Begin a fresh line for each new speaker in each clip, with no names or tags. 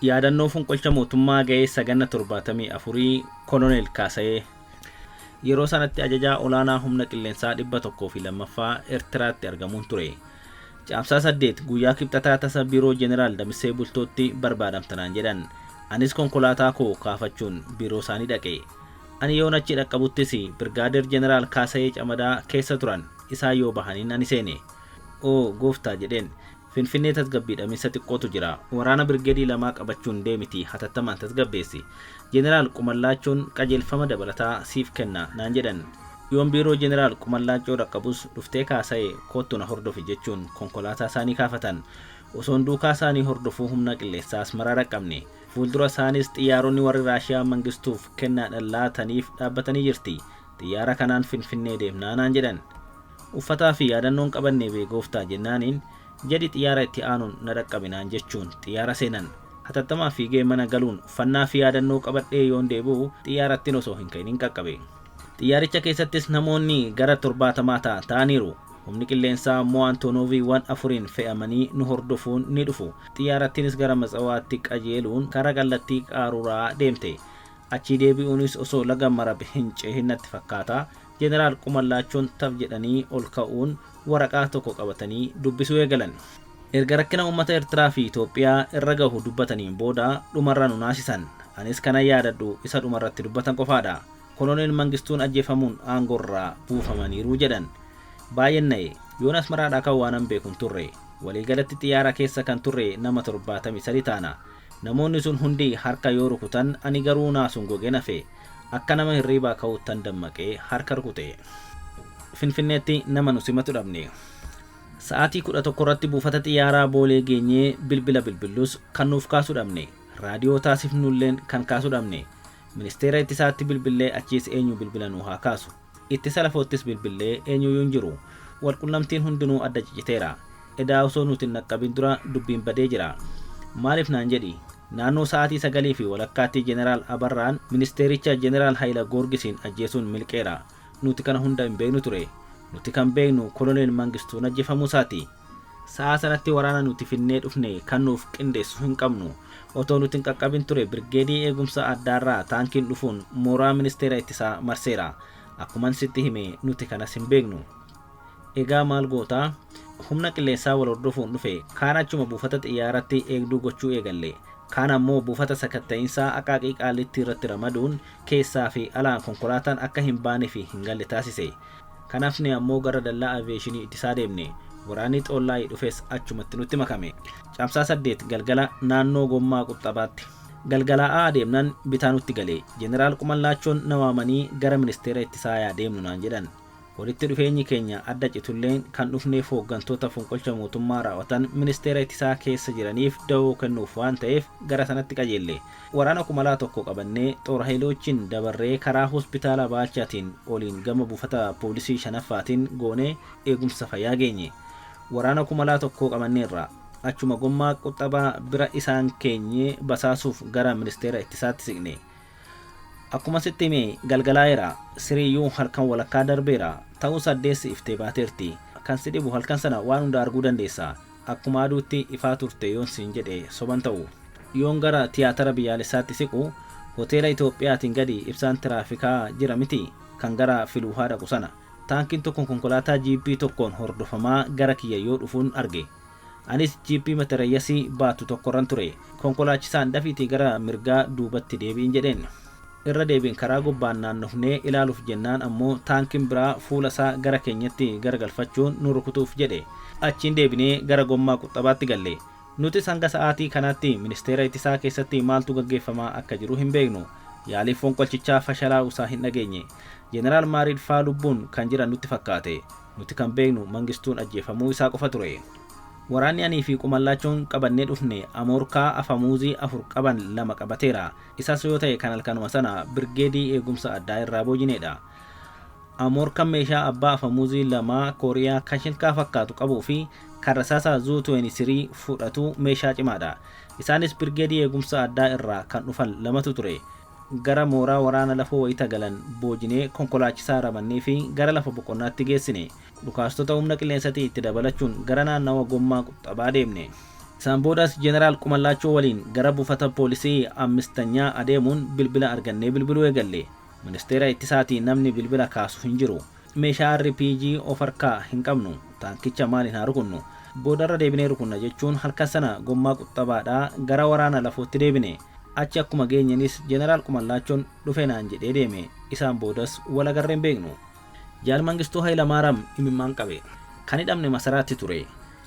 Yaadannoo fonqolcha mootummaa ga'eessa ganna 74 Koloneel Kaasayee yeroo sanatti ajajaa olaanaa humna qilleensaa 102ffaa Eertiraatti argamuun ture. Caamsaa 8 guyyaa Kibxataa tasa biiroo Jeneraal Damisee Bultootti barbaadamtanaan jedhan. Anis konkolaataa koo kaafachuun biiroo isaanii dhaqe. Ani yoon achi dhaqqabuttis Birgaadeer Jeneraal Kaasayee Camadaa keessa turan. Isaan yoo bahaniin ani seene. Oo gooftaa jedheen. Finfinnee tasgabbii dhabinsa xiqqootu jira. Waraana birgeedii lamaa qabachuun deemitii hatattamaan tasgabbeessi. Jeneraal Qumallaachoon qajeelfama dabalataa siif kenna naan jedhan. Yoon biiroo Jeneraal Qumallaachoo dhaqqabus dhuftee Kaasayee koottu na hordofi jechuun konkolaataa isaanii kaafatan. Osoon duukaa isaanii hordofuu humna qilleensaa Asmaraa dhaqqabne. Fuuldura isaanis xiyyaaronni warri Raashiyaa Mangistuuf kennaadhan laataniif dhaabbatanii jirti. Xiyyaara kanaan Finfinnee deemnaa naan jedhan. Uffataa fi yaadannoon qabannee bee gooftaa jennaaniin jedhi xiyyaara itti aanuun na dhaqqabi naan jechuun xiyyaara seenan. Hatattamaan fiigee mana galuun uffannaa fi yaadannoo qabadhee yoon deebi'u xiyyaarattiin osoo hin ka'inin qaqqabe. Xiyyaaricha keessattis namoonni gara 70 ta'an ta'aniiru. Humni qilleensaa ammoo Antoonooviiwwan afuriin fe'amanii nu hordofuun ni dhufu. Xiyyaarattiinis gara Matsawaatti qajeeluun karaa kallattii Qaaruuraa deemte. Achii deebi'uunis osoo laga Marab hin cehin natti fakkaata. Jeneraal Qumallaachoon taf jedhanii ol ka'uun waraqaa tokko qabatanii dubbisuu eegalan. Erga rakkina uummata Ertiraa fi Itoophiyaa irra gahu dubbataniin booda dhumarra nu naasisan. Anis kanan yaadadhu isa dhumarratti dubbatan qofaadha. Koloneel Mangistuun ajjeefamuun aangorraa buufamaniiru jedhan. Baay'een na'e. Yoon Asmaraadhaa ka'u waanan beeku hin turre. Waliigalatti xiyyaara keessa kan turre nama 73 taana. Namoonni sun hundi harka yoo rukutan ani garuu naasuun gogeen hafe. Akka nama hirriibaa ka'uuttan dammaqee harka rukute. Finfinneetti nama nu simatu dhabne. Sa'aatii 11 irratti buufata xiyyaaraa Boolee geenyee bilbila bilbillus kan nuuf kaasu dhabne. Raadiyoo taasifnulleen kan kaasu dhabne. Ministeera Ittisaatti bilbillee achiis eenyu bilbila nuu haa kaasu. Ittisa lafoottis bilbillee eenyuyyuu hin jiru. Walqunnamtiin hundinuu adda ciciteera. Edaa osoo nuti hin dhaqqabin dura dubbiin badee jira. Maaliif naan jedhi? Naannoo sa'aatii 9:30tti Jeneraal Abarraan ministeericha Jeneraal Hayila Goorgisiin ajjeesuun milqeera. Nuti kana hunda hin beeknu ture. Nuti kan beeknu Koloneel Mangistuun ajjeefamuu isaati. Sa'aa sanatti waraana nuti finnee dhufne kan nuuf qindeessu hin qabnu. Otoo nuti hin qaqqabin ture Birgeedii Eegumsa Addaarraa taankiin dhufuun mooraa Ministeera Ittisaa marseera. Akkuman sitti hime nuti kanas hin beeknu. Egaa maal goota? Humna qilleensaa wal hordofuun dhufe. Kaan achuma buufata xiyyaaratti eegduu gochuu eegalle. Kaan ammoo buufata sakatta'insaa Aqaaqii Qaallittii irratti ramaduun keessaa fi alaan konkolaataan akka hin baane fi hin galle taasise. Kan hafne ammoo gara dallaa aviyeeshinii ittisaa deemne. Waraanni Xoollaayii dhufes achumatti nutti makame. Caamsaa 8 galgala naannoo Gommaa Quxxabaatti. Galgalaa'aa adeemnan bitaa nutti gale. Jeneraal Qumallaachoon na waamanii gara Ministeera Ittisaa yaa deemnu naan jedhan. Walitti dhufeenyi keenya adda citulleen kan dhufneef hooggantoota fonqolcha mootummaa raaw'atan Ministeera Ittisaa keessa jiraniif dawoo kennuuf waan ta'eef gara sanatti qajeelle. Waraana kumalaa tokko qabannee Xoorhayiloochin dabarree karaa Hospitaala Baalchaatiin oliin gama buufata poolisii shanaffaatiin goonee eegumsa fayyaa geenye. Waraana kumalaa tokko qabanneerra. Achuma Gommaa Quxxabaa bira isaan keenyee basaasuuf gara Ministeera Ittisaatti siqne. Akkuma sitti hime galgalaa'eera. Siriiyyuu halkan walakkaa darbeera. Ta'us addeessi iftee baateerti. Kan si dhibu halkan sana waan hunda arguu dandeessa. Akkuma aduutti ifaa turte yoon siin jedhe soba hin ta'u. Yoon gara Tiyaatara Biyyaalessaatti siqu Hoteela Itoophiyaatiin gadi ibsaan tiraafikaa jira mitii? Kan gara Filuuhaa dhaqu sana. Taankiin tokko konkolaataa jiippii tokkoon hordofamaa gara kiyya yoo dhufun arge. Anis jiippii matarayyasii baattu tokkorran ture. Konkolaachisaan dafiitii gara mirgaa duubatti deebi'in jedheen. Irra deebiin karaa gubbaan naannofnee ilaaluuf jennaan ammoo taankiin biraa fuula isaa gara keenyatti garagalfachuun nu rukutuuf jedhe. Achiin deebinee gara gommaa quxxabaatti galle. Nutis hanga sa'aatii kanaatti Ministeera Ittisaa keessatti maaltu gaggeeffamaa akka jiru hin beeknu. Yaaliin fonqolchichaa fashalaa'uusaa hin dhageenye. Jeneraal Maariid faa lubbuun kan jiran nutti fakkaate. Nuti kan beeknu Mangistuun ajjeefamuu isaa qofa ture. Waraanni anii fi Qumallaachoon qabannee dhufne amoorkaa afamuuzii 4 qaban 2 qabateera. Isas yoo ta'e kan halkanuma sana Birgeedii Eegumsa Addaa irraa boojineedha. Amoorkan meeshaa abbaa afamuuzii lamaa Kooriyaa kan shilkaa fakkaatu qabuu fi kan rasaasa Zu 23 fudhatu meeshaa cimaadha. Isaanis Birgeedii Eegumsa Addaa irraa kan dhufan lamatu ture. Gara mooraa waraana lafoo wayita galan boojinee konkolaachisaa ramanneefii gara lafa boqonnaatti geessine. Dhukaastota humna qilleensatii itti dabalachuun gara naannawa Gommaa Quxxabaa deemne. Isaan boodas Jeneraal Qumallaachoo waliin gara buufata poolisii Ammistanyaa adeemuun bilbila argannee bilbiluu eegalle. Ministeera ittisaatii namni bilbila kaasu hin jiru. Meeshaa RPG of harkaa hin qabnu. Taankicha maaliin haa rukunnu? Boodarra deebinee rukunna jechuun halkan sana gommaa quxxabaadhaa gara waraana lafootti deebine. Achi akkuma geenyenis Jeneraal Qumalaachoon dhufe naan jedhee deeme. Isaan boodas wal agarree hin beeknu. Jaal Mangistuu Hayilamaaraam imimmaan qabe. Kan hidhamne masaraatti ture.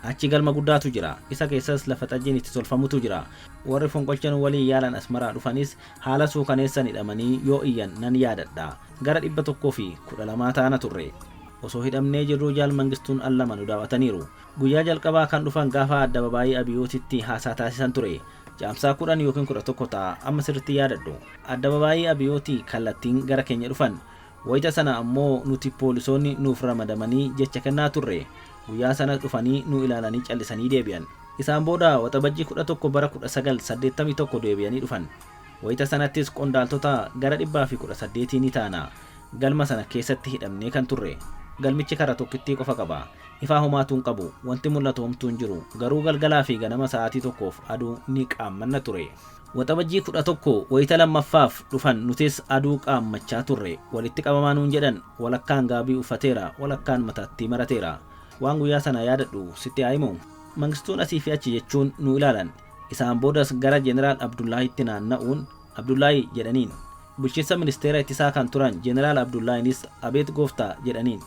Achi galma guddaatu jira. Isa keessas lafa xajjiin itti tolfamutu jira. Warri fonqolcha nu waliin yaalan Asmaraa dhufanis haala suukaneessan hidhamanii yoo iyyan nan yaadadha. Gara 112 taana turre. Osoo hidhamnee jirruu Jaal Mangistuun al lama nu daaw'ataniiru. Guyyaa jalqabaa kan dhufan gaafa Addababaayii Abiyootitti haasaa taasisan ture. Caamsaa 10 ykn 11 ta'a, amma sirriitti hin yaadadhu. Addababaayii Abiyootii kallattiin gara keenya dhufan. Wayita sana ammoo nuti poolisoonni nuuf ramadamanii jecha kennaa turre. Guyyaa sanas dhufanii nu ilaalanii callisanii deebi'an. Isaan booda Waxabajjii 11 bara 1981 deebi'anii dhufan. Wayita sanattis qondaaltota gara 118 ni taana galma sana keessatti hidhamnee kan turre. Galmichi karra tokkittii qofa qaba. Ifaa homaatuu hin qabu. Wanti mul'atu homtuu hin jiru. Garuu galgalaa fi ganama sa'aatii tokkoof aduu ni qaammanna ture. Waxabajjii 11 wayita lammaffaaf dhufan nutis aduu qaammachaa turre. Walitti qabamaa nuun jedhan. Walakkaan gaabii uffateera, walakkaan mataatti marateera. Waan guyyaa sanaa yaadadhu sitti haa himu. Mangistuun asii fi achi jechuun nu ilaalan. Isaan boodas gara Jeneraal Abdullaahitti naanna'uun Abdullaahii jedhaniin. Bulchiinsa Ministeera Ittisaa kan turan Jeneraal Abdullaahiinis Abeet gooftaa jedhaniin.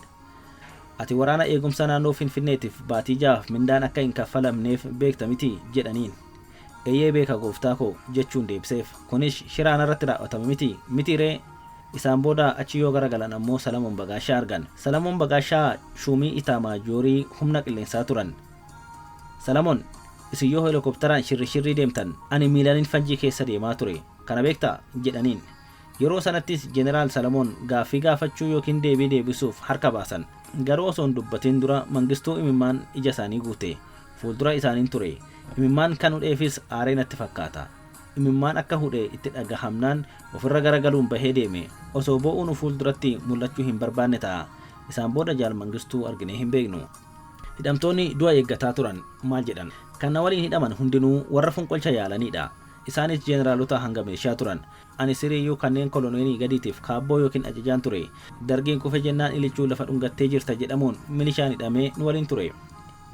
Ati waraana eegumsa naannoo Finfinneetiif baatii jahaaf mindaan akka hin kaffalamneef beekta mitii? jedhaniin. Eeyyee beeka gooftaa koo jechuun deebiseef. Kunis shira anarratti raaw'atame mitii? Mitii ree? Isaan booda achi yoo garagalan ammoo Salamoon Bagaashaa argan. Salamoon Bagaashaa shuumii Itaamaajoorii humna qilleensaa turan. Salamoon, Isin yoo helikoptaraan shirri shirrii deemtan ani miilanin fanjii keessa deemaa ture. Kana beektaa? jedhaniin. Yeroo sanattis Jeneraal Salamoon gaaffii gaafachuu ykn deebii deebisuuf harka baasan. Garuu osoo hin dubbatiin dura Mangistuu imimmaan ija isaanii guute. Fuuldura isaaniin ture. Imimmaan kan hudheefis aaree natti fakkaata. Imimmaan akka hudhe itti dhagahamnaan ofirra garagaluun bahee deeme. Osoo boo'uu nu fuulduratti mul'achuu hin barbaanne ta'a. Isaan booda Jaal Mangistuu arginee hin beeknu. Hidhamtoonni du'a eeggataa turan maal jedhan? Kan na waliin hidhaman hundinuu warra fonqolcha yaalaniidha. Isaanis Jeneraalota hanga milishaa turan. Ani siriiyyuu kanneen koloneelii gadiitiif kaabboo ykn ajajaan ture. Dargiin kufe jennaan Ilichuu lafa dhungattee jirta jedhamuun milishaan hidhamee nu waliin ture.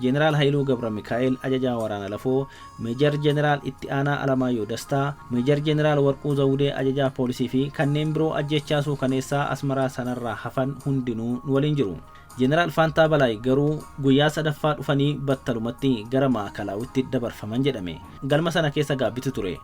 Jeneraal Hayiluu Gabramikaa'el ajajaa waraana lafoo, Meejar Jeneraal Itti Aanaa Alamaayyoo Dastaa, Meejar Jeneraal Warquu Zawudee ajajaa poolisii fi kanneen biroo ajjeechaa suukaneessaa Asmaraa sanarraa hafan hundinuu nu waliin jiru. Jeneraal Faantaa Balaay garuu guyyaa sadaffaa dhufanii battalumatti gara Maa'akalaawitti dabarfaman jedhame. Galma sana keessa gaabbitu ture.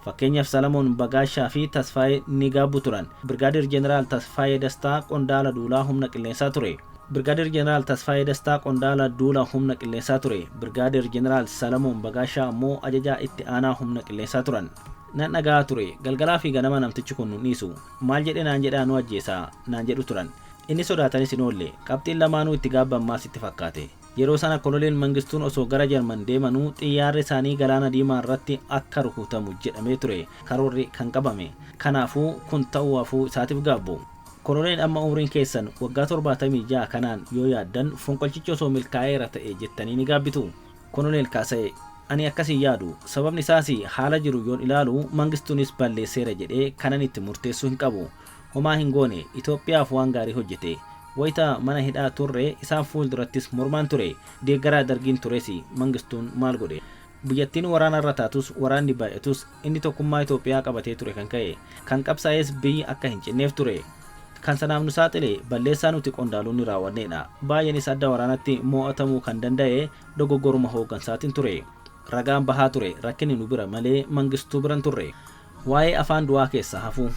Fakkeenyaaf Salamoon Bagaashaa fi Tasfaayee ni gaabbu turan. Birgaadeer Jeneraal Tasfaayee Dastaa qondaala duulaa humna qilleensaa ture. Birgaadeer Jeneraal Tasfaayee Dastaa qondaala duula humna qilleensaa ture. Birgaadeer Jeneraal Salamoon Bagaashaa ammoo ajajaa itti aanaa humna qilleensaa turan. Nan dhaga'aa ture. Galgalaa fi ganama namtichi kun nun dhiisu. Maal jedhe naan jedhaa nu ajjeesa naan jedhu turan. Inni sodaatanis hin oolle. Qabxiin lamaanuu itti gaabban maal sitti fakkaate? Yeroo sana Koloneel Mangistuun osoo gara Jarman deemanuu xiyyaarri isaanii Galaana Diimaa irratti akka rukutamu jedhamee ture karoorri kan qabame. Kanaafuu kun ta'uu hafuu isaatif gaabbu. Koloneel amma umriin keessan waggaa 76 kanaan yoo yaaddan fonqolchichi osoo milkaa'eera ta'e jettanii ni gaabbituu? Koloneel Kaasayee, Ani akkas hin yaadu. Sababni isaas haala jiru yoon ilaalu Mangistuunis balleesseera jedhee kanan itti murteessu hin qabu. Homaa hin goone. Itoophiyaaf waan gaarii hojjete. Wayita mana hidhaa turre isaan fuuldurattis mormaan ture. Deeggaraa Dargiin turesi. Mangistuun maal godhe? Biyyattiin waraanarra taatus, waraanni baay'atus inni tokkummaa Itoophiyaa qabatee ture kan ka'e. Kan qabsaa'es biyyi akka hin cinneef ture. Kan sanaaf nu saaxile balleessaa nuti qondaalonni raawwanneedha. Baay'eenis adda waraanatti moo'atamuu kan danda'e dogoggoruma hooggansaatiin ture. Ragaan bahaa ture rakkinni nu bira malee Mangistuu bira hin turre. Waa'ee afaan du'aa keessaa hafuu.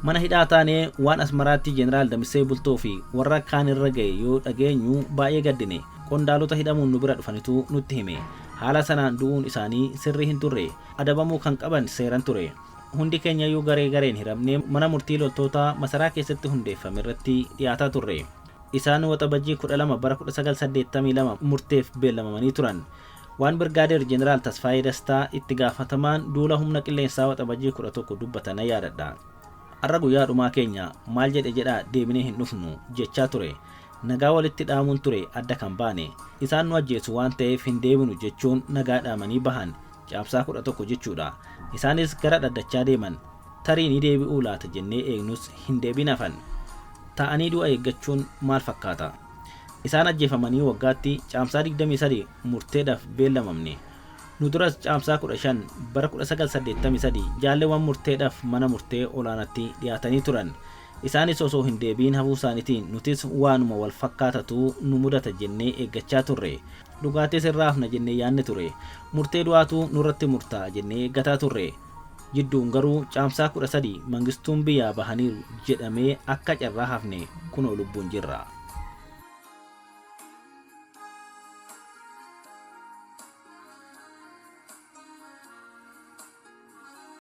Mana hidhaa taanee waan Asmaraatti Jeneraal Damissee Bultoo fi warra kaanirra ga'e yoo dhageenyu baay'ee gaddine. Qondaalota hidhamuun nu bira dhufanitu nutti hime. Haala sanaan du'uun isaanii sirrii hin turre. Adabamuu kan qaban seeran ture. Hundi keenyayyuu garee gareen hiramnee mana murtii loltootaa masaraa keessatti hundeeffamerratti dhiyaataa turre. Isaan Waxabajjii 12 bara 1982 murteef beellamamanii turan. Waan Birgaadeer Jeneraal Tasfaayee Dastaa, itti gaafatamaan duula humna qilleensaa Waxabajjii 11 dubbatan nan yaadadha. Har'a guyyaa dhumaa keenya, maal jedhe jedhaa deebinee hin dhufnu, jechaa ture. Nagaa walitti dhaamuun ture adda kan baane. Isaan nu ajjeesu waan ta'eef hin deebinu jechuun nagaa dhaamanii bahan. Caamsaa 11 jechuudha. Isaanis gara dhaddachaa deeman. Tarii ni deebi'uu laata jennee eegnus hin deebiin hafan. Taa'anii du'a eeggachuun maal fakkaata? Isaan ajjeefamanii waggaatti Caamsaa 23 murteedhaaf beellamamne. Nu duras Caamsaa 15 bara 1983 jaalleewwan murteedhaaf mana murtee olaanaatti dhiyaatanii turan. Isaanis osoo hin deebiin hafuu isaaniitiin nutis waanuma wal fakkaatatu nu mudata jennee eeggachaa turre. Dhugaatis irraa hafna jennee yaadne ture. Murtee du'aatu nurratti murtaa'a jennee eeggataa turre. Jidduun garuu Caamsaa 13 Mangistuun biyyaa bahaniiru jedhamee akka carraa hafne kunoo lubbuun jirra.